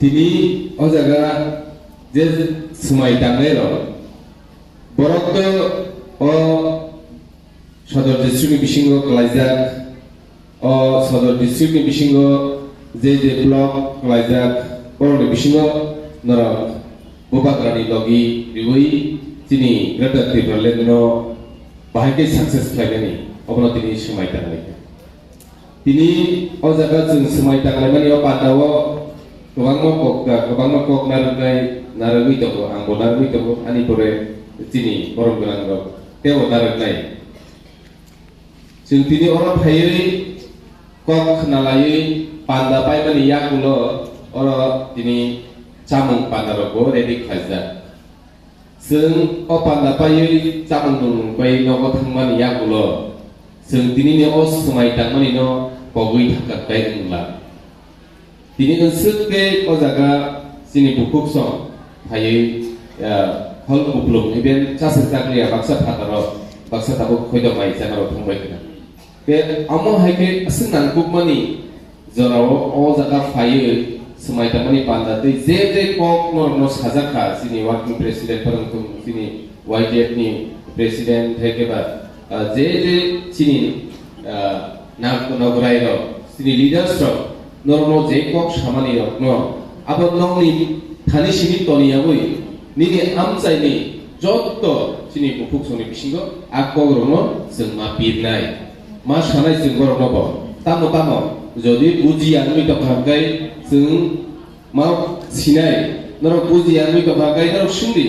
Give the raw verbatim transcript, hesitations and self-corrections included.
Tini o jaga je swmai tangnai rok, borok to o Sodor district ni bisingo kwlaijak, o Sodor district ni bisingo je je block kwlaijak, borok ni bisingo norok bubagrani logi riwi chini Greater Tipraland no bahai khe success khlainani obono tini swmai tangnai. Tini o jaga chwng swmai tanglaimani o pandao kwbangma kok, kwbangma kok narwknai, narwgwi tongo, angbo narwgwi tongo, ani pore chini borom gwnangrok teibo narwknai. Chwng tini oro phaiwi kok khwnalaiwi panda paimani yakulo oro tini chamung pandarokbo ready khlaijak. Chwng o panda paiwi chamung nungmung pai nogo thangmani yagulo, chwng tinini o swmai tangmani no pogwi thangkha khe wngla. Tini nwswk tei o jaga chini bukhuk song phaiwi, ah, hol kuplung even chasir chakliya baksa phataro baksa tabuk khoito mai jagarok thangbai khna. Tei omo hai khe aswk nangkukmani jorao o jaga phaiwi swmai tangmani panda tei je je kok norokno sajak kha, chini working president phano wngthung, chini Y T F ni president hai khe ba, ah, je je chini, ah, nag-, nograi rok, chini leaders rok norokno je kok samani rokno abo nokni thani simi toni yagwi nini amchaini jotto chini bukhuk songni bisingo a kok rokno chwng ma pirnai. Ma sanai chwng borokno bo. Tamo tamo, jodi bujiya wngwi tongkha hwnkhe chwng ma sinai, norok bujiya wngwi tongkha hwnkhe norok sungdi.